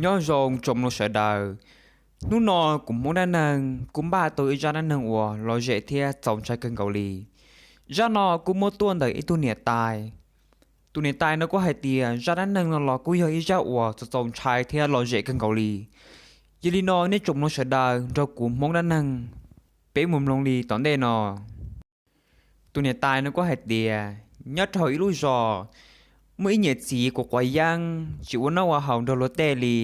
Nyob zoo tsoom mloog sawv daws. Hnub no kuv Hmoob Dab Neeg kuj npaj tau ib zaj dab neeg uas lom zem thiab txaus ntshai kawg nkaus li. Zaj no kuj muab tuaj ntawm ib tug niam tais. Tus niam tais no kuj hais tias zaj dab neeg no los kuj yog ib zaj uas txaus txaus ntshai thiab lom zem kawg nkaus li. Yog li no nej tsoom mloog sawv daws nrog kuv Hmoob Dab Neeg, peb mus mloog li tom ntej no. Tus niam tais no kuj hais tias nyob rau hauv ib lub zos, muaj ib niam txiv quav quav yeeb tsis ua noj ua haus nrog luag tej li.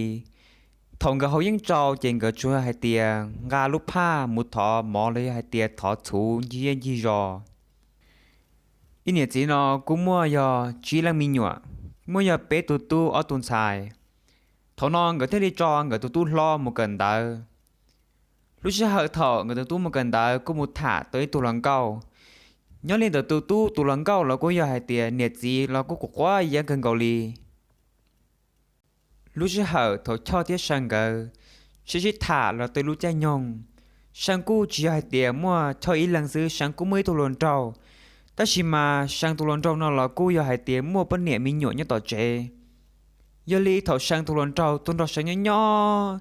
Thaum nkawd haus yeeb tsau ces nkawd tsuas hais tias nqa lub phaj mus thov mov los yog hais tias thov txhuv ncig zej ncig zos. Ib niam txiv no kuj muaj yog tsib leej me nyuam, muaj yog peb tus tub ob tus ntxhais. Thaum no nkawd thiaj li tso nkawd tus tub hlob mus kawm ntawv. Lub sij hawm thaum nkawd tus tub mus kawm ntawv kuj mus tham tau ib tug hluas nkauj. Nyob li ntawm tus tub tus hluas nkauj los kuj yog hais tias niam txiv los kuj quav quav yeeb kawg nkaus li. Lub sij hawm thaum Choj thiab See nkawd sib sib tham los tau lub caij nyoog, See kuj tsis yog hais tias muaj Choj ib leeg xwb, See kuj muaj ib tug hluas nraug. Tab sis mas See tus hluas nraug no los kuj yog hais tias muaj poj niam me nyuam nyob tom tsev. Yog li thaum See tus hluas nraug tuaj nrog See nyob nyob,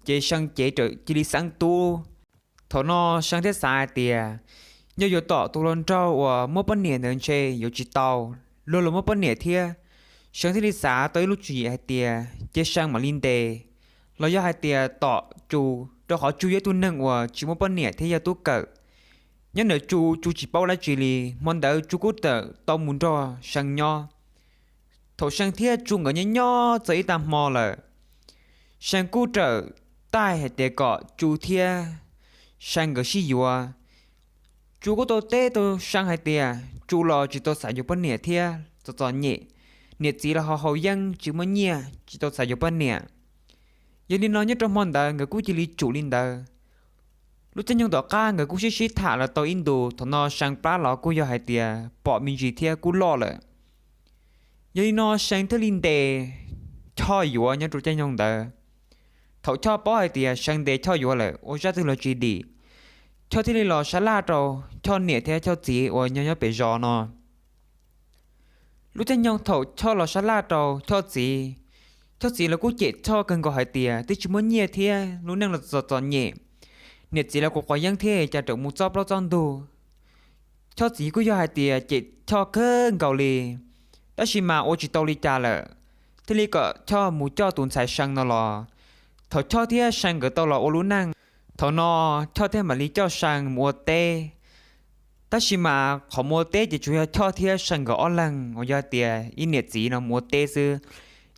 ces See cev cia li xeeb tub. Thaum no See thiaj xav hais tias yog yuav tom tus hluas nraug uas muaj poj niam ntawd ntshe yuav tsis tau, luag los muaj poj niam thiab. See thiaj li xav tau ib lub tswv yim hais tias ces See mam li ntes, los yog hais tias tom Tsu, rau qhov Tsu yog ib tug neeg uas tsis muaj poj niam thiab yog tub kawm. Nyob ntawm Tsu, Tsu tsis paub dab tsi li, hmo ntawd Tsu kuj tawm tau mus nrog See nyob. Thaum See thiab Tsu nkawd nyob nyob txog ib tag hmo lawm, See kuj rawm taij hais tias kom Tsu thiab See nkawd sib yuav. Tsu kuj tau teb tau See hais tias Tsu los tsis tau xav yuav poj niam thiab txom txom nyem, niam txiv los haus haus yeeb tsis muaj nyiaj tsis tau xav yuav poj niam. Yog li no nyob rau hmo ntawd nkawd kuj cia li tsum li ntawd. Lub caij nyoog tom qab nkawd kuj sib sib tham los tau ib ntus, thaum no See plab los kuj yog hais tias pom me ntsis thiab kuj loj lawm. Yog li no See thiaj li ntes Choj yuav nyob rau caij nyoog ntawd. Thaum Choj paub hais tias See ntes Choj yuav lawm ua zaj twg los tsis dim, Choj thiaj li los sab laj rau Choj niam thiab Choj txiv uas nyob nyob pem zos no. Lub caij nyoog thaum Choj los sab laj rau Choj txiv, Choj txiv los kuj cem Choj kawg nkaus hais tias twb tsis muaj nyiaj thiab lub neej los txom txom nyem, niam txiv los quav quav yeeb thiab cas rawm mus txob plaub txob ntug. Choj txiv kuj yog hais tias cem Choj kawg nkaus li, tab sis mas ua tsis tau li cas lawm, thiaj li kom Choj mus coj tus ntxhais See no los. Thaum Choj thiab See nkawd tau los ua lub neej, thaum no Choj thiaj mam li coj See mus ua teb. Tab sis mas qhov mus ua teb ces tsuas yog Choj thiab See nkawd ob leeg uas yog hais tias ib niam txiv no mus ua teb xwb.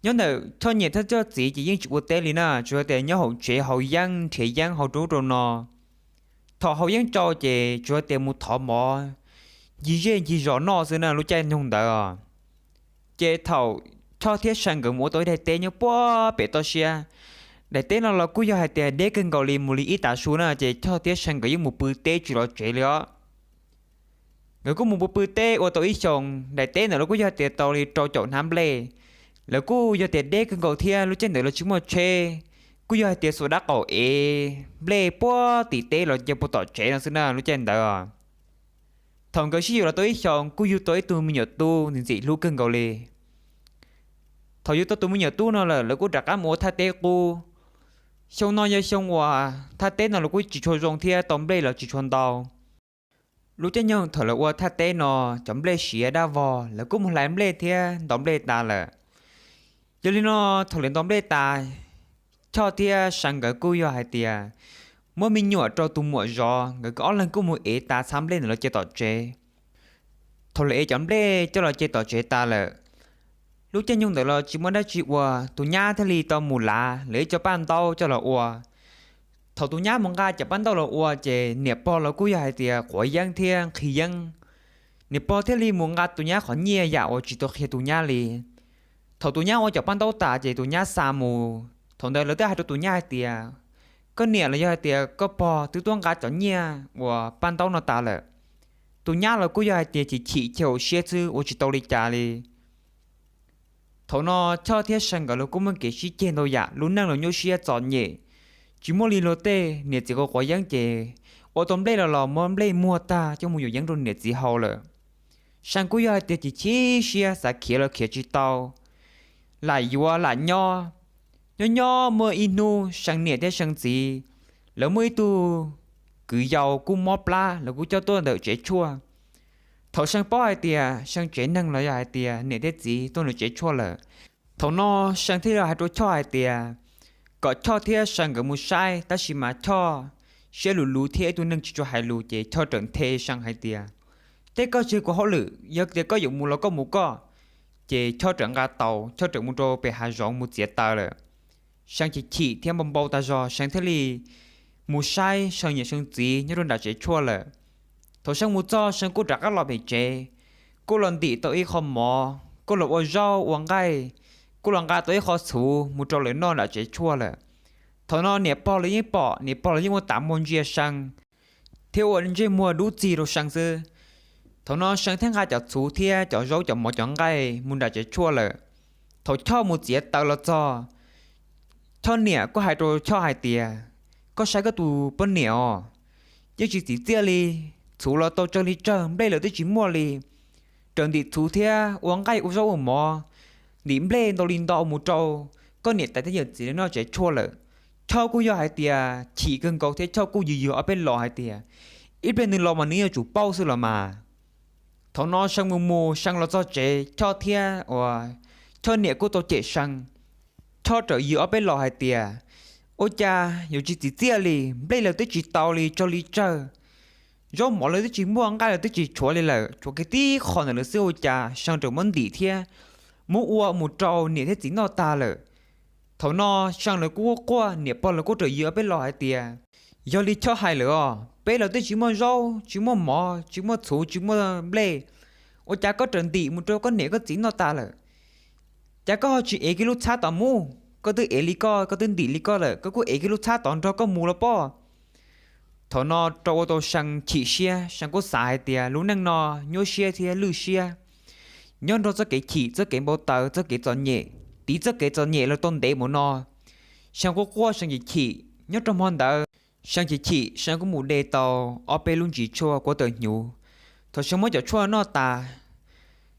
Nyob ntawm Choj niam thiab Choj txiv ces yeej tsis ua teb li na, tsuas yog tias nyob hauv tsev haus yeeb nrhiav yeeb haus rau ub rau no. Thaum haus yeeb tsau ces tsuas yog tias mus thov mov ncig zej ncig zos noj xwb na lub caij nyoog ntawd. Ces thaum Choj thiab See nkawd mus ua tau ib daim teb nyob puag pem toj siab, daim teb no los kuj yog hais tias deb kawg nkaus li mus li ib tav su na, ces Choj thiab See nkawd yeej mus pw teb tsis los tsev li os. Nkawd kuj mus pw pw teb ua tau ib xyoos, daim teb ntawd los kuj yog tias tau li rau caum hnab nplej. Lawv kuj yog tias deb kawg nkaus thiab lub caij ntawd los tsis muaj tsheb, kuj yog hais tias xuas dab qaum ev nplej puag tim teb los cia puag tom tsev no xwb na lub caij ntawd. Thaum nkawd sib yuav los tau ib xyoos kuj yug tau ib tug me nyuam tub ntxim ntxim hlub kawg nkaus li. Thaum yug tau tus me nyuam tub no lawm lawv kuj rov qab mus ua thaj teb qub. Xyoo no yog xyoo uas thaj teb no lawv kuj tsis tshua zoo thiab tau nplej los tsis tshua ntau. Lub caij nyoog thaum lawv ua thaj teb no, cov nplej siav dab vog, lawv kuj mus hlais nplej thiab ntaus nplej tas lawm. Yog li no, thaum lawv ntaus nplej tas, Choj thiab See nkawd kuj yog hais tias muab me nyuam rau tus muam zov, nkawd ob leeg kuj mus ev tas txhab nplej ntawd los cia tom tsev. Thaum lawv ev cov nplej coj los cia tom tsev tas lawm, lub caij nyoog ntawd los tsis muaj dab tsi ua, tus nyab thiaj li tau mus lav lawv ib co paj ntaub coj los ua. Thaum tus nyab mus nqa cov paj ntaub los ua ces niam pog los kuj yog hais tias quav yeeb thiab nqhis yeeb. Niam pog thiaj li mus nqa tus nyab qhov nyiaj yam uas tsis tau qhia tus nyab li. Thaum tus nyab ua cov paj ntaub tas ces tus nyab xa mus. Thaum ntawd lawv twb hais rau tus nyab hais tias, koj niam los yog hais tias koj pog twb tuaj nqa cov nyiaj uas paj ntaub no tas lawm. Tus nyab los kuj yog hais tias chim chim cia hauv siab xwb ua tsis tau li cas li. Thaum no Choj thiab See nkawd los kuj muaj kev sib ceg ntau yam, lub neej los nyuaj siab txom nyem, tsis muaj li luag tej, niam txiv quav quav yeeb ces ua tau nplej los los muab nplej muag tag coj mus yuav yeeb rau niam txiv haus lawm. See kuj yog hais tias chim chim siab xav khiav los khiav tsis tau, lam yuav lam nyob. Nyob nyob muaj ib hnub See niam thiab See txiv lawv muaj ib tug kwv yau kuj mob plab, lawv kuj coj tuaj ntawm tsev tshuaj. Thaum See paub hais tias See tsev neeg los yog hais tias niam thiab txiv tuaj nws tsev tshuaj lawm, thaum no See thiaj li hais rau Choj hais tias kom Choj thiab See nkawd mus saib, tab sis mas Choj siab luv luv thiab ib tug neeg tsis tshua hais lus ces Choj txawm nthe See hais tias, tej koj tsis yog kuv hauj lwm, yog tias koj yuav mus los koj mus koj. Ces Choj txawm nqa taus, Choj txawm mus rau pem hav zoov mus txiav taws lawm. See chim chim thiab npau npau tas zog, See thiaj li mus saib See niam See txiv nyob rau nram tsev tshuaj lawm. Thaum See mus txog See kuj rov qab los pem tsev, kuj los ntim tau ib qho mov, kuj los ua zaub ua nqaij, kuj los nqa tau ib qho txhuv mus rau lawv noj nram tsev tshuaj lawm. Thaum no niam pog lawv yeej pom, niam pog lawv yeej ua tas muag ntsia See thiab ua ntsej muag dub txig rau See xwb. Thaum no See thiaj nqa cov txhuv thiab cov zaub cov mov cov nqaij mus nram tsev tshuaj lawm. Thaum Choj mus txiav taws los txog, Choj niam kuj hais rau Choj hais tias, koj saib koj tus poj niam os, yeej tsis txim txiaj li, txhuv los tau tsawg li tsawg, nplej los twb tsis muaj li, txawm ntim txhuv thiab ua nqaij ua zaub ua mov, ntim nplej ntau li ntau mus rau koj niam tais thiab yawm txiv lawv noj tsev tshuaj lawm. Choj kuj yog hais tias chim kawg nkaus thiab Choj kuj yws yws ob peb los hais tias, ib pliag nws los mas nws yuav tsum paub xwb los mas. Thaum no See mus mus See los txog tsev, Choj thiab uas Choj niam kuj tau cem See. Choj txawm yws ob peb los hais tias, ua cas yuav tsis txim txiaj li, nplej los twb tsis tau li tsawg li tsawg, zaub mov los twb tsis muaj, nqaij los twb tsis tshuav li lawm, tshuav kiag tib qho ntawm lawv xwb, ua cas See txawm muab ntim thiab muab ua mus rau niam thiab txiv noj tag lawm. Thaum no See lawv kuj quaj quaj, niam pog lawv kuj txawm yws ob peb los hais tias, yog li Choj hais lawm os, peb los twb tsis muaj zaub tsis muaj mov tsis muaj txhuv tsis muaj nplej, ua cas koj txawm ntim mus rau koj niam koj txiv noj tas lawm? Cas koj ho tsis ev kiag lub txhab tod mus? Koj twb ev li koj, koj twb ntim li koj lawm, koj kuj ev kiag lub txhab tod nrog koj mus los pob. Thaum no rau ua tau See chim siab, See kuj xav hais tias lub neej no nyuaj siab thiab lwj siab, nyob nrog txoj kev chim, txoj kev npau taws, txoj kev txom nyem, tiv txoj kev txom nyem los tau ntev mus no. See quaj quaj See chim chim, nyob rau hmo ntawd See chim chim See kuj mus de tau ob peb lub ntsis tshuaj kuab tawm hnyuv. Thaum See muab cov tshuaj noj tas,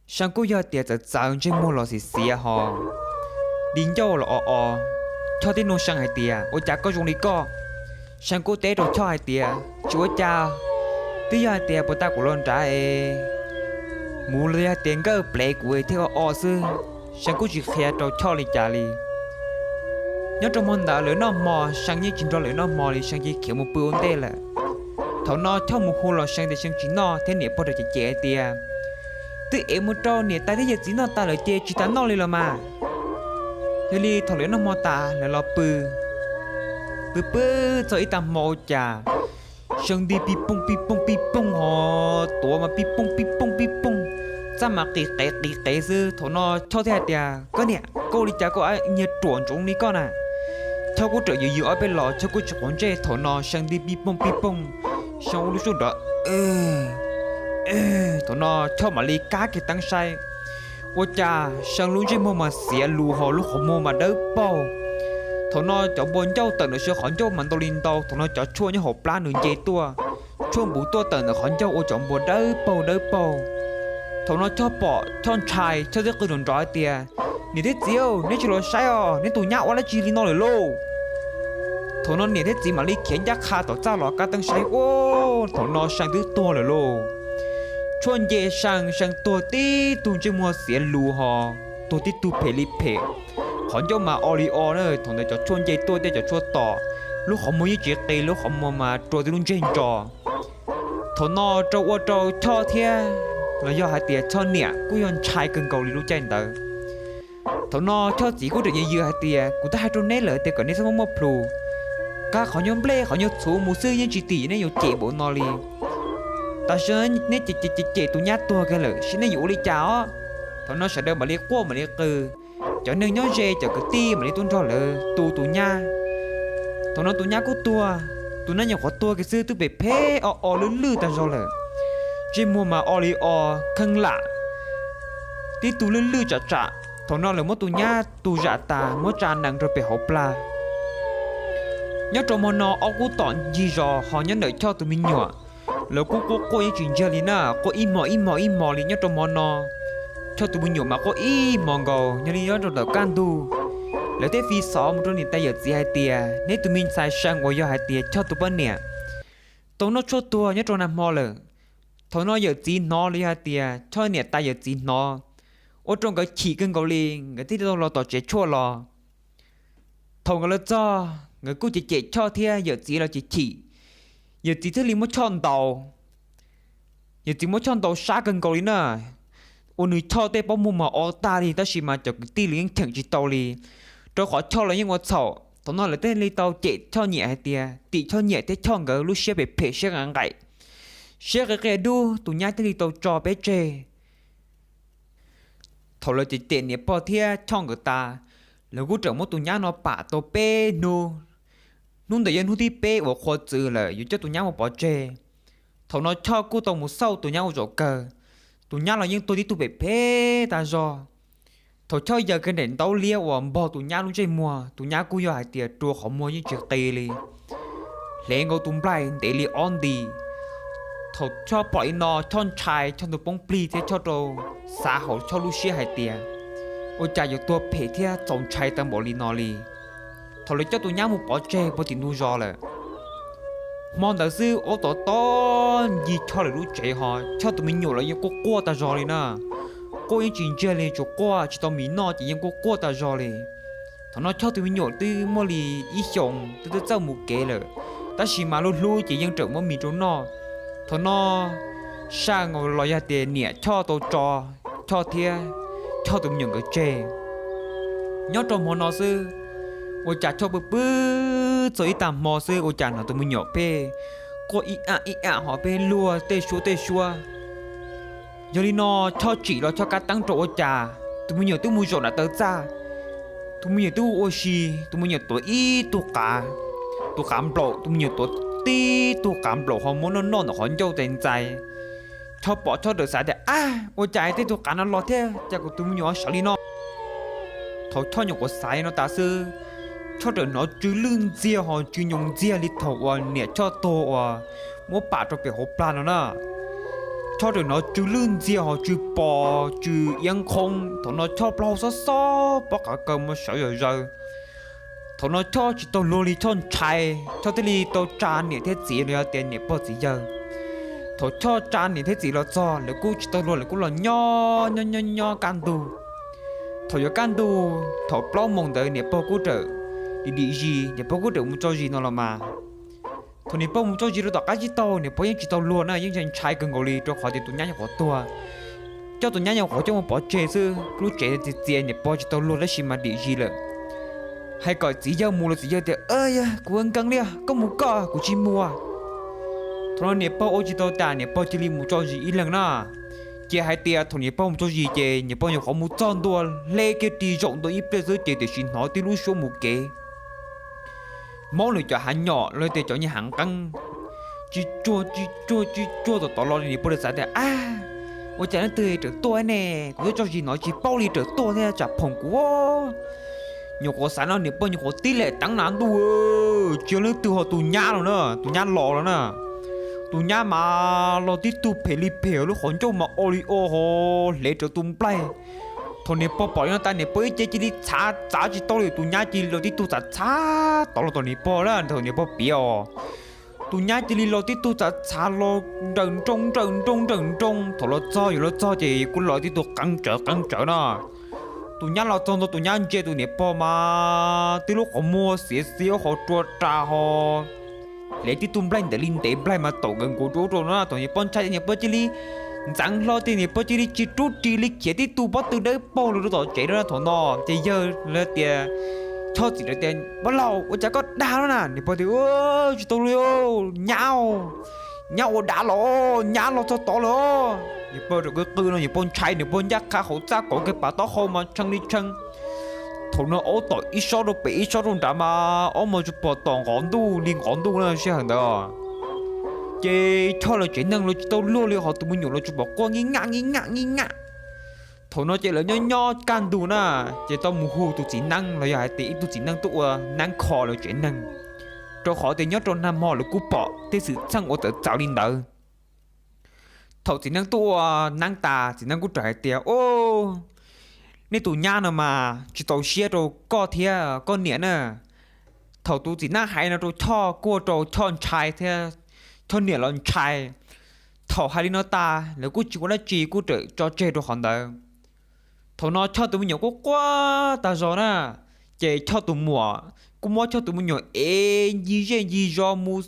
See kuj yog tias txawv txawv, ntsej muag los xiav xiav ho di ncauj los o o. Choj thiaj nug See hais tias, ua cas koj zoo li koj? See kuj teb rau Choj hais tias, tsis ua cas, twb yog hais tias puas tas kuv los nrad es muv los yog hais tias nkawj plev kuv thiaj o o xwb. See kuj tsis qhia rau Choj li cas li. Nyob rau hmo ntawd lawv noj hmo, See yeej tsis nrog lawv noj hmo li, See cia khiav mus pw ua ntej lawm. Thaum no Choj mus hu los See tias See tsis noj thiab niam pog rov cem cem hais tias, twb ev mus rau niam tais thiab yawm txiv noj tas lawm ces tsis tas noj li los mas. Yog li thaum lawv noj hmo tas lawv los pw, pw pw txog ib tag hmo ua cas See nti pij pooj pij pooj pij pooj ho tuav mas pij pooj pij pooj pij pooj, txaj mas qis qev qis qev xwb. Thaum no Choj thiaj hais tias, koj niam, koj ua li cas koj nyiag ruam ntsoov li koj na? Choj kuj rawm yws yws ob peb los, Choj kuj tsis quav ntsej. Thaum no See nti pij pooj pij pooj, See ua lub suab nrov, thaum no Choj mam li kab kiag teeb saib, ua cas See lub ntsej muag mas xiav lus ho lub qhov muag mas dawb paug. Thaum no cov npua ncauj tawm ntawm sab qhov ncauj mas ntau li ntau, thaum no cov tshuaj nyob hauv plab nws nce tuaj, tshuaj npuv tuaj tawm ntawm qhov ncauj ua cov npua dawb paug dawb paug. Thaum no Choj pom Choj ntshai, Choj thiaj qw nrov nrov hais tias, niam thiab txiv, neb tsis los saib os, neb tus nyab ua dab tsi li no lawm lauj? Thaum no niam thiab txiv mam li khiav ncaj qha tom txaj los kab teeb saib, ua, thaum no See twb tuag lawm lauj. Tshuaj nce See, See tuag tib tug ntsej muag xiav lus ho, tuag tib tug phem li phem. Qhov ncauj mas o li o na, thaum ntawd cov tshuaj nce tuaj tej cov tshuaj tom, lub qhov muag yeej tsis qis, lub qhov muag mas rua tib lub ntseg ntso. Thaum no rau ua rau Choj thiab los yog hais tias Choj niam kuj yog ntshai kawg nkaus li lub caij ntawd. Thaum no Choj txiv kuj rawm yws yws hais tias, kuv twb hais rau neb lawm tias kom neb txhob muaj muaj plhus, qab qhov nyuag nplej qhov nyuag txhuv mus xwb yeej tsis tim neb yuav cem npaum no li. Tam sim neb cem cem cem tus nyab tuag kiag lawm, sim neb yuav ua li cas os? Thaum no sawv daws mam li quaj mam li qw, cov neeg nyob ze cov kwv tij mam li tuaj nrog lawv tu tus nyab. Thaum no tus nyab kuj tuag, tus nyab nyuam qhuav tuag kiag xwb twb phem phem o o lwj lwj tag zog lawm. Ntsej muag mas o li o, kheej lam, tib tug lwj lwj tsam tsam. Thaum no lawv muab tus nyab tu zam tas muab tsa nees rau pem hauv plag. Nyob rau hmo no ob kub tom ncig zos ho nyob ntawm Choj tus me nyuam, lawv kuj quaj quaj yeej tsis ntsiag li na, quaj ib hmo ib hmo ib hmo li nyob rau hmo no. Choj tus me nyuam mas quaj ib hmo nkaus, yog li nyob rau ntawm kaj ntug, lawv thiaj fi xov mus rau niam tais yawm txiv hais tias, neb tus me ntxhais Seem uas yog hais tias Choj tus poj niam tau noj tshuaj tuag nyob rau nag hmo lawm. Thaum no yawm txiv hnov los yog hais tias Choj niam tais yawm txiv hnov, ua rau nkawd chim kawg nkaus li, nkawd thiaj li tau los tom tsev tshuaj los. Thaum nkawd los txog nkawd kuj cem cem Choj thiab yawm txiv los ces chim, yawm txiv thiaj li muab Choj ntaus. Yawm txiv muab Choj ntaus sab kawg nkaus li na, ua nws Choj tej pob muag mas o tag li, tab sis mas cov kwv tij los yeej cheem tsis tau li, rau qhov Choj los yeej ua txhaum. Thaum no lawv thiaj li tau cem Choj niam hais tias tim Choj niam thiab Choj nkawd lub siab phem phem siab nqaim nqaim, siab qia qia dub, tus nyab thiaj li tau tso peb tseg. Thaum lawv cem cem niam pog thiab Choj nkawd tas, lawv kuj tseem muab tus nyab no pam tau peb hnub. Hnub ntawd yog hnub thib peb uas qhua txwv lawm yuav coj tus nyab mus pov tseg. Thaum no Choj kuj tau mus xauj tus nyab ua zaum kawg, tus nyab los yeej tuag tib tug phem phem tag zog. Thaum Choj yaws kiag daim ntaub liab uas npog tus nyab lub ntsej muag, tus nyab kuj yog hais tias rua qhov muag yeej tsis qis li, hle nkaus tus nplaig ntev li ob nti. Thaum Choj pom li no Choj ntshai, Choj ntu poob plig thiab Choj rau xav hauv Choj lub siab hais tias, ua cas yuav tuag phem thiab txaus ntshai tau npaum li no li. Thaum lawv coj tus nyab mus pov tseg puag tim ntug zos lawm, hmo ntawd xwb ob tom tod ncig Choj lawv lub tsev ho Choj tus me nyuam los yeej quaj quaj tag zog li na. Quaj yeej tsis ntsiag li, tsuas quaj tsis tau mis noj ces yeej quaj quaj tag zog li. Thaum no Choj tus me nyuam twb muaj li ib xyoos twb twb txawj mus kev lawm, tab sis mas lub hlub ces yeej tseem muab mis rau noj. Thaum no Seem los yog tias niam Choj tau tso Choj thiab Choj tus me nyuam nkawd tseg. Nyob rau hmo no xwb, ua cas Choj pw pw txog ib tag hmo xwb ua cas hnov tus me nyuam pheej quaj ib am ib am ho pheej luag tej suab tej suab. Yog li no Choj tsim los Choj kab teeb rau ua cas tus me nyuam twb mus zaum nram taw txaj. Tus me nyuam twb ua si, tus me nyuam tuav ib tug qav, tus qav nplaum, tus me nyuam tuav tib tug qav nplaum ho muab noj noj ntawm qhov ncauj tes ntxais. Choj pom Choj txawm xav tias, ab, ua cas tej tug qav no los thiab cas kuv tus me nyuam sawv li no. Thaum Choj nyuam qhuav xav li no tas xwb, Choj txawm hnov tsw lwj ntxiag ho tsw nyoos ntxiag li thaum uas niam Choj tuag uas muab pam rau pem hauv plag no na. Choj txawm hnov tsw lwj ntxiag ho tsw pos tsw iab nqhoob. Thaum no Choj plaub hau xob xob pob qav kaws mas sawv zom zaws. Thaum no Choj tsis tau luag li, Choj ntshai, Choj thiaj li tau tsa niam thiab txiv los yog tias niam pog txiv yawg. Thaum Choj tsa niam thiab txiv los txog lawv kuj tsis tau luag, lawv kuj los nyob nyob nyob nyob kaj ntug. Thaum yuav kaj ntug thaum plaub moos ntawd niam pog kuj txawm dim dim zis, niam pog kuj txawm mus tso zis no los mas. Thaum niam pog mus tso zis rau tom qab tsib taug niam pog yeej tsis tau luag na, yeej ntshai ntshai kawg nkaus li rau qhov tias tus nyab nyuam qhuav tuag, coj tus nyab nyuam qhuav coj mus pov tseg xwb, lub tsev txias txias niam pog tsis tau luag tab sis mas dim zis lawm. Hais kom txiv yawg mus los txiv yawg tias, yog kuv ua nkees li, koj mus koj, kuv tsis mus. Thaum no niam pog ua tsis tau tas niam pog cia li mus tso zis ib leeg na. Ces hais tias thaum niam pog mus tso zis ces niam pog nyuam qhuav mus txog ntua, hle kiag ris zaum ntua ib pliag xwb ces tiam sis hnov tib lub suab mus kev, hmoob nws cov hav nyom los tias cov nyuag hav nqeeb tsis tsuag tsis tsuag tsis tsuag tom tod los. Niam pog txawm xav tias, ab, ua cas leej twg raws tuaj ne, kuv twb tso zis no tsis paub li raws tuaj thiab tsam phoom kuv. Nyuam qhuav xav no niam pog nyuam qhuav tib lem teeb na ntuj, tsis yog leej twg ho tus nyab los na, tus nyab los los na. Tus nyab mas los tib tug phem li phem, lub qhov ncauj mas o li o ho hle rawv tus nplaig. Thaum niam pog pom li no tas niam pog ib ce cia li txhav txav tsis tau li, tus nyab cia li los tib tug txhav txhav tod los tom niam pog na, thaum niam pog piav os. Tus nyab cia li los tib tug txhav txhav los nrawm nrooj nrawm nrooj nrawm nrooj, thaum los txog yuav los txog ces kuj los tib tug qeeb tsawv qeeb tsawv na. Tus nyab los txog ntua tus nyab ntsia tus niam pog mas tib lub qhov muag xiav xiav ub qhov rua ra ho hle tib tug nplaig ntev li ntev, nplaig mas taum nkaus nkuav rau ub rau no na. Thaum niam pog ntshai niam pog cia li ntxeev hlo tias niam pog cia li tsis rub ris li khiav tib tug pob tw dawb paug los rau tom tsev na. Thaum no ces yawg lawv tias, Choj txiv lawv tias, Pog laus, ua cas koj dag no na? Niam pog tias, Tsis tau li, nyab, nyab ua dav los, nyab los txog tod lawm. Niam pog rau qw qw no niam pog ntshai niam pog ncaj qha hauv txaj kauv kiag pas taub hau mas tshee li tshee. Thaum no aub tom ib sob rau pem ib sob rau nrad mas aub mas tsuas pom tom nqov ntuj li nqov ntuj na sij hawm ntawd. Ces Choj lawv tsev neeg los tsis tau luag li, ho tus me nyuam los tsuas pom quaj nij nyaj nij nyaj nij nyaj. Thaum no ces lawv nyob nyob kaj ntug na, ces tau mus hu tus txiv neeb los yog hais tias ib tug txiv neeb tuaj ua neeb kho lawv tsev neeg, rau qhov tias nyob rau nag hmo lawv kuj pom tej xwm txheej uas txawv txawv li ntawd. Thaum txiv neeb tuaj ua neeb tas, txiv neeb kuj txawm hais tias, Au, nej tus nyab no mas tsis txaus siab rau koj thiab koj niam na. Thaum tus txiv neeb hais no rau Choj kuj ua rau Choj ntshai thiab Choj niam los ntshai. Thaum hais li no tas lawv kuj tsis ua dab tsi, kuj txawm tso tseg rau qhov ntawd. Thaum no Choj tus me nyuam kuj quaj tag zog na, ces Choj tus muam kuj muab Choj tus me nyuam ev ncig zej ncig zos mus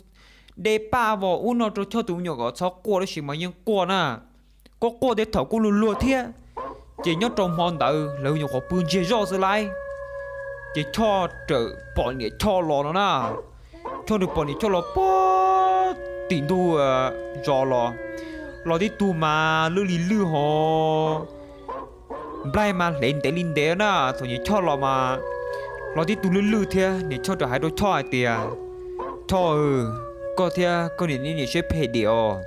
de paj vos ub no rau Choj tus me nyuam kom txhob quaj, tab sis mas yeej quaj na, quaj quaj tej thaum kuj luag luag thiab. Ces nyob rau hmo ntawd lawv nyuam qhuav pw ntsiag zoj xwb lauj, ces Choj txawm pom niam Choj los no na. Choj txawm pom niam Choj los puag tim ntug zos los, los tib tug mas lwj li lwj ho nplaig mas hle ntev li ntev na. Thaum niam Choj los mas los tib tug lwj lwj thiab. Niam Choj txawm hais rau Choj hais tias, Choj, koj thiab koj niam nej niam siab phem diam os,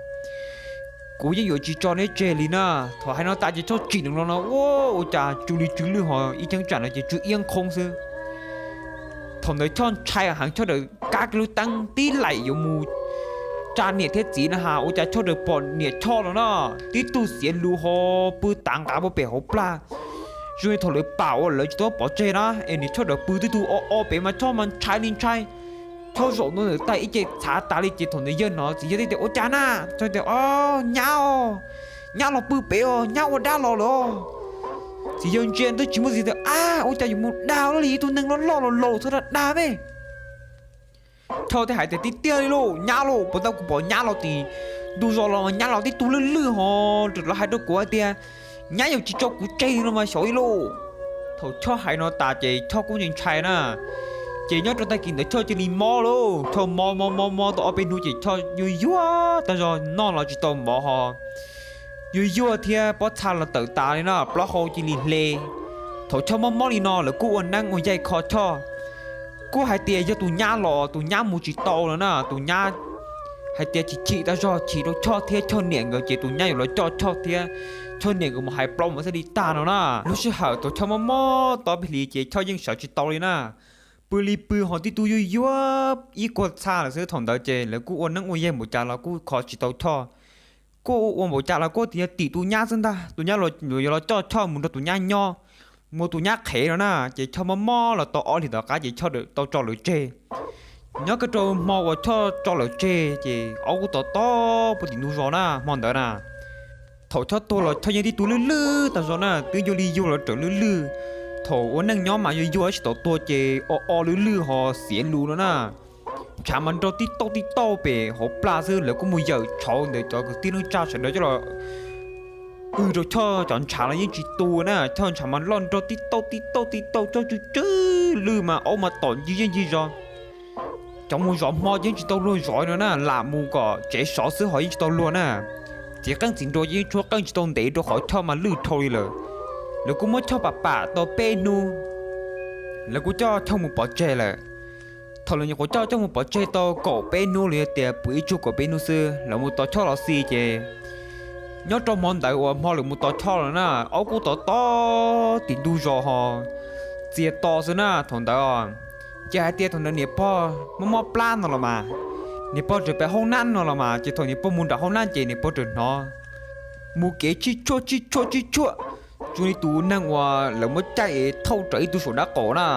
kuv yeej yuav tsis tso neb tseg li na. Thaum hais no tas ces Choj tsim nws los no, ua cas tsw li tsw lwj ho ib cheeb tsam no ces tsw iab qhoob xwb. Thaum ntawd Choj ntshai heev, Choj txawm kav kiag lub teeb tib laim yuav mus tsa niam thiab txiv na has, ua cas Choj txawm pom niam Choj los na, tib tug xiav lus ho pw tav nqav puag pem hauv plag. Zoo li thaum lawv pam uas lawv tsis tau pov tseg na, es niam Choj txawm pw tib tug o o pem mas Choj mas ntshai li ntshai. Choj zaum ntua ntawm tais ib ce txhav tas li ces thaum ntawd yawg hnov txiv yawg thiaj tias, Ua cas na? Choj tias, Nyab os, nyab los pw pem os, nyab ua dab los lawm os. Txiv yawg ntsia twb tsis muaj txiv tias, Ab, ua cas yuav mus dag li ib tug neeg loj loj laus laus txhob dag dag me. Choj thiaj hais tias, Tiag tiag li lauj, nyab lauj, puas tau kuv pom nyab los tim ntug zos los, nyab los tib tug lwj lwj ho txawm los hais rau kuv hais tias nyab yuav tsis tso kuv tseg li no mas xyov li lauj. Thaum Choj hais no tas ces Choj kuj ntshai ntshai na, ces nyob rau tag kis ntawd Choj cia li mob lauj. Choj mob mob mob mob tau ob peb hnub ces Choj yuag yuag tag zog, noj los tsis tau mov ho yuag yuag thiab pob txha los tawm tas li na, plaub hau cia li hle. Thaum Choj mob mob li no lawv kuj ua neeb ua yaig kho Choj, kuj hais tias yog tus nyab los tus nyab mus tsis tau lawm na, tus nyab hais tias chim chim tag zog chim rau Choj thiab Choj niam nkawd ces tus nyab yuav los coj Choj thiab Choj niam nkawd mus hais plaub mus xwb li tag no na. Lub sij hawm thaum Choj mob mob tau ob peb hlis ces Choj yeej sawv tsis tau li na, pw li pw ho tib tug yuag yuag ib kuag txha lawm xwb. Thaum ntawd ces lawv kuj ua neeb ua yaig npaum cas los kuj kho tsis tau Choj. Kuj ua npaum cas los kuj tias yog tim tus nyab xwb ntag, tus nyab yuav los coj Choj mus nrog tus nyab nyob, mus ua tus nyab qhev no na. Ces Choj mob mob los tau ob hlis tom qab ces Choj tau tso lawv tseg. Nyob kiag rau hmo uas Choj tso lawv tseg ces ob kuj tov tob puag tim ntug zos na hmo ntawd na. Thaum Choj tuag los Choj yeej tib tug lwj lwj tag zog na, twb yuag li yuag los tseem lwj lwj. Thaum ua neej nyob mas yuag yuag tsis tau tuag ces o o lwj lwj ho xiav lus no na. Ntshav mas nrog tib tauj tib tauj pem hauv plag xwb, lawv kuj mus yawm tshauv ntawm cov kwv tij neej tsa sawv daws coj los w rau Choj cov ntshav los yeej tsis tu na. Choj ntshav mas loj nrog tib tauj tib tauj tib tauj, Choj tsw tsw lwj mas aub mas tom ncig zej ncig zos. Cov mus zov hmo ces yeej tsis tau luag zov no na, lam mus kom tsev sov xwb ho yeej tsis tau luag na. Txiv qeej txiv nruas ces yeej tshuab qeej tsis tau ntev rau qhov Choj mas lwj dhau li lawm. Lawv kuj muab Choj pam pam tau peb hnub, lawv kuj coj Choj mus pov tseg lawm. Thaum lawv nyuam qhuav coj Choj mus pov tseg tau kaum peb hnub los yog tias puv ib tsug kaum peb hnub xwb lawv mus tos Choj los xi ces nyob rau hmo ntawd uas hmo lawv mus tos Choj los na, aub kuj tov tob tim ntug zos ho txias to xwb na thaum ntawd. Ces hais tias thaum ntawd niam pog mob mob plab no los mas, niam pog tseem pem hoob nab no los mas, ces thaum niam pog mus nram hoob nab ces niam pog tseem hnov mus kev tsib tshuaj tsib tshuaj tsib tshuaj, zoo li tus neeg uas lawv muab caij es thauj rawv ib tug saum dab qaum na.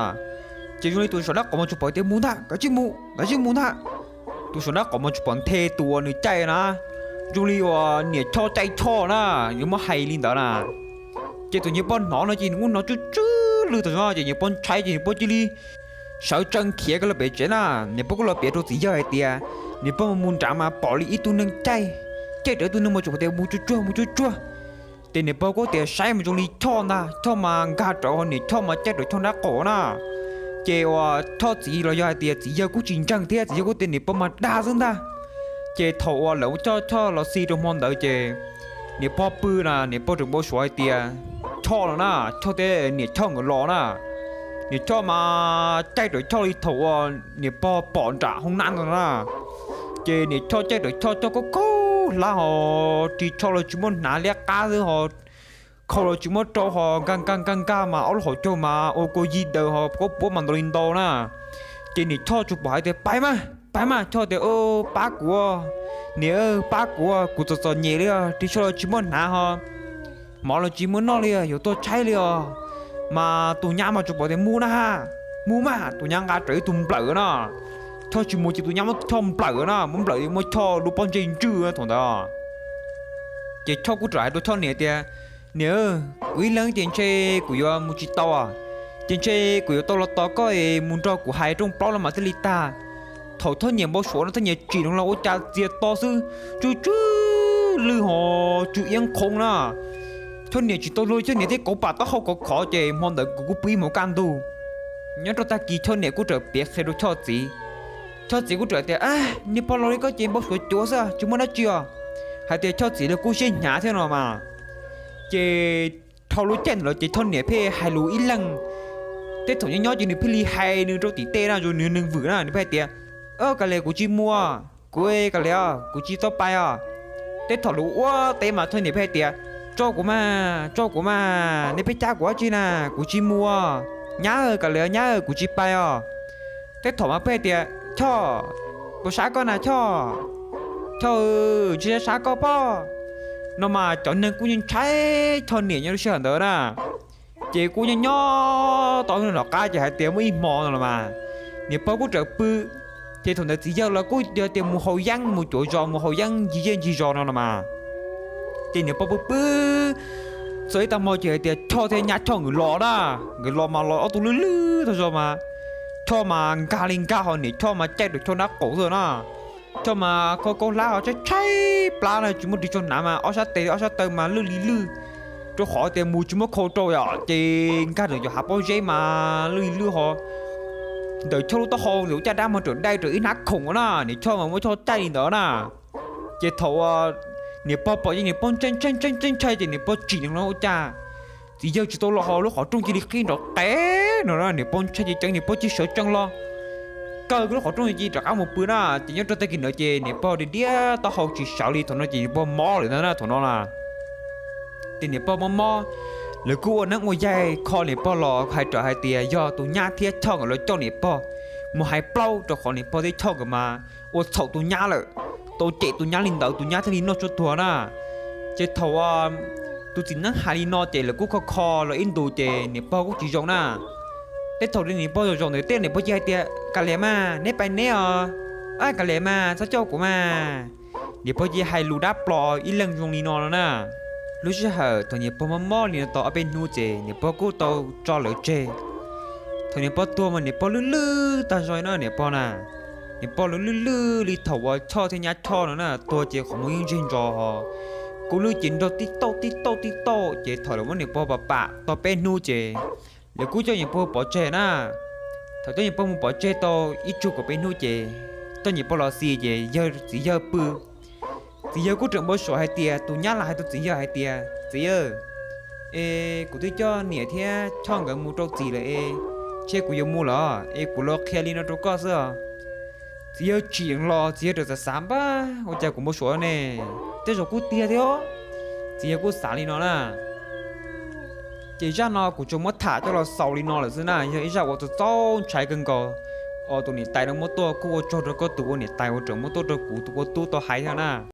Ces zoo li tus saum dab qaum mas tsuas pom tias mus ntag, kav tsij mus, kav tsij mus ntag. Tus saum dab qaum mas tsuas pom nthe tus uas nws caij na, zoo li uas niam Choj caij Choj na, yuav muab hais li ntawd na. Ces tus niam pog hnov no ces nws kuj hnov tsw tsw lwj tas zog ces niam pog ntshai ces niam pog cia li sawv tsees khiav kiag los pem tsev na. Niam pog kuj los piav rau txiv yawg hais tias niam pog mus nram mas pom li ib tug neeg caij, caij rawv ib tug neeg mas tsuas pom tias mus tsuag tsuag mus tsuag tsuag. Ces niam pog kuj tias saib mas zoo li Choj ntag, Choj mas nkag rawv ho niam Choj mas caij rawv Choj nrab qaum na. Ces uas Choj txiv los yog hais tias txiv yawg kuj tsis ntseeg thiab, txiv yawg kuj tias niam pog mas dag xwb ntag. Ces thaum uas lawv coj Choj los xi rau hmo ntawd ces niam pog pw na, niam pog tseem npau suav hais tias Choj no na, Choj thiab niam Choj nkawd los na. Niam Choj mas caij rawv Choj li thaum uas niam pog pom nram hoob nab ntawd na. Ces niam Choj caij rawv Choj, Choj kaub kaub hlab ho ris tsho los tsis muaj hnav, liab qab xwb ho khau los tsis muab rau ho nkag nkag nkag nkag mas ob lub hauv caug mas ua kua yig daws ho kua puab mas ntau li ntau na. Ces niam Choj tsuas pom hais tias pais mas pais mas, Choj tias pab kuv, niam pab kuv, kuv txom txom nyem li os, ris tsho los tsis muaj hnav ho mov los tsis muaj noj li, yuav tuag tshaib li os. Mas tus nyab mas tsuas pom tias mus na ha, mus mas tus nyab nqa rawv ib tug nplawm na. Choj tsis mus ces tus nyab muab Choj nplawm na, muab nplawm muab Choj lub pob ntseg ntswj thaum ntawd. Ces Choj kuj rawm hais rau Choj niam tias niam, kuv ib leeg ces ntshe kuv yuav mus tsis tau, ces ntshe kuv yuav tau los tos koj es mus nrog kuv hais rooj plaub los mas thiaj li tag. Thaum Choj niam npau suav no Choj niam tsim dheev los ua cas txias to xwb, tsw tsw lwj ho tsw iab qhoov na. Choj niam tsis tau luag, Choj niam thiaj kauv pam taub hau khov khov ces hmo ntawd kuv kuj pw ib hmos kaj ntug. Nyob rau tag kis Choj niam kuj rawm piav qhia rau Choj txiv. Choj txiv kuj rawm tias niag pog laus li koj ces npau suav cuav xwb tsis muaj dab tsi os. Hais tias Choj txiv los kuj siab hnyav thiab no mas. Ces dhau lub caij ntawd los ces Choj niam pheej hais lus ib leeg. Tej thaum nyob nyob ces nws pheej li hais nws rau tim tej na, nws neeg vwm na, nws pheej hais tias, Kav liam, kuv tsis mus, kuv kav liam os, kuv tsis tau pais os. Tej thaum lawv ua teb mas Choj niam pheej hais tias, Tso kuv mas, tso kuv mas, nej pheej cab kuv ua tsi na, kuv tsis mus. Nyab, kav liam nyab, kuv tsis pais os. Tej thaum mas pheej hais tias, Choj, puas sab koj na Choj? Choj, tsis sab koj pob. No mas cov neeg kuj ntshai Choj niam nyob lub sij hawm ntawd na. Ces kuj nyob nyob tau nram qab ces hais tias muaj ib hmo no los mas niam pog kuj rawm pw. Ces thaum ntawd txiv yawg los kuj yog tias mus haus yeeb mus cuav zos mus haus yeeb ncig zej ncig zos no los mas. Ces niam pog pw pw txog ib tag hmo ces hais tias Choj thiab nyab Choj nkawd los na. Nkawd los mas los ob tug lwj lwj tag zog mas. Choj mas nkag li nkag ho niam Choj mas caij rau Choj nraub qaum xwb na. Choj mas kho kaub hlab ho tshaib tshaib plab na, tsis muaj ris tsho hnav mas ob sab tes ob sab taw mas lwj li lwj. Rau qhov tias mus tsis muaj khau rau yom, ces nkag ntawm cov hav pob zeb mas lwj li lwj ho. Ntawm Choj lub taub hau ntawm caj dab mas rawm dai rawm ib hnab khoom na, niam Choj mas muab Choj caij li ntawd na. Ces thaum niam pog pom ces niam pog ntshai ntshai ntshai ntshai ntshai ces niam pog tsim dheev los ua cas txiv yawg tsis tau los ho lub qhov rooj cia li qhib nrov qev no na, niam pog ntshai ces ceev niam pog cia sawv tsees los kaw lub qhov rooj cia li rov qab mus pw na. Ces nyob rau tag kis ntawd ces niam pog diav diav taub hau tsis sawv li, thaum no ces niam pog mob lawm ntag na thaum no na. Ces niam pog mob mob, lawv kuj ua neeb ua yaig kho niam pog los hais rau hais tias yog tus nyab thiab Choj nkawd los coj niam pog mus hais plaub rau qhov niam pog thiab Choj nkawd mas ua txhaum tus nyab lawm, tau cem tus nyab li ntawd tus nyab thiaj li noj tshuaj tuag na. Ces thaum tus txiv neeb hais li no ces lawv kuj kho kho los ib ntus ces niam pog kuj tsis zoo na. Tej thaum niam pog zoo zoo ntawd tej niam pog cia hais tias, Kav liam mas, neb pais neb os, kav liam mas, txhob coj kuv mas. Niam pog cia hais lus dab plos ib leeg zoo li no no na. Lub sij hawm thaum niam pog mob mob li no tau ob peb hnub ces niam pog kuj tau tso lawv tseg. Thaum niam pog tuag mas niam pog lwj lwj tag zog no niam pog na. Niam pog lawv lwj lwj li thaum uas Choj thiab nyab Choj no na, tuag ces qhov muag yeej ntseg ntsos ho kuj lwj ces nrog tib tauj tib tauj tib tauj ces thaum lawv muab niam pog pam pam tau peb hnub ces lawv kuj coj niam pog pov tseg na. Thaum coj niam pog mus pov tseg tau ib tsug kaum peb hnub ces coj niam pog los xis ces yawg txiv yawg pw. Txiv yawg kuj rawm npau suav hais tias tus nyab los hais rau txiv yawg hais tias, Txiv yawg, es kuv twb coj niam thiab Choj nkawd mus rau txim lawm es, ntshe kuv yuav mus lawm es kuv los qhia li no rau koj xwb os. Txiv yawg tsim los txiv yawg rawm xav xav npab, Ua cas kuv npau suav ne? Tej zaum kuj tiag thiab. Txiv yawg kuj xav li no na. Ces zaj no kuv tsuas muab tham coj los xaus li no lawm xwb na, yog ib zaj uas txaus txaus ntshai kawg nkaus. Uas tus niam tais no muab tuaj kuj ua tsaug rau koj tus ua niam tais uas tseem muab tuaj rau kuv tus ua tub tau hais thiab na.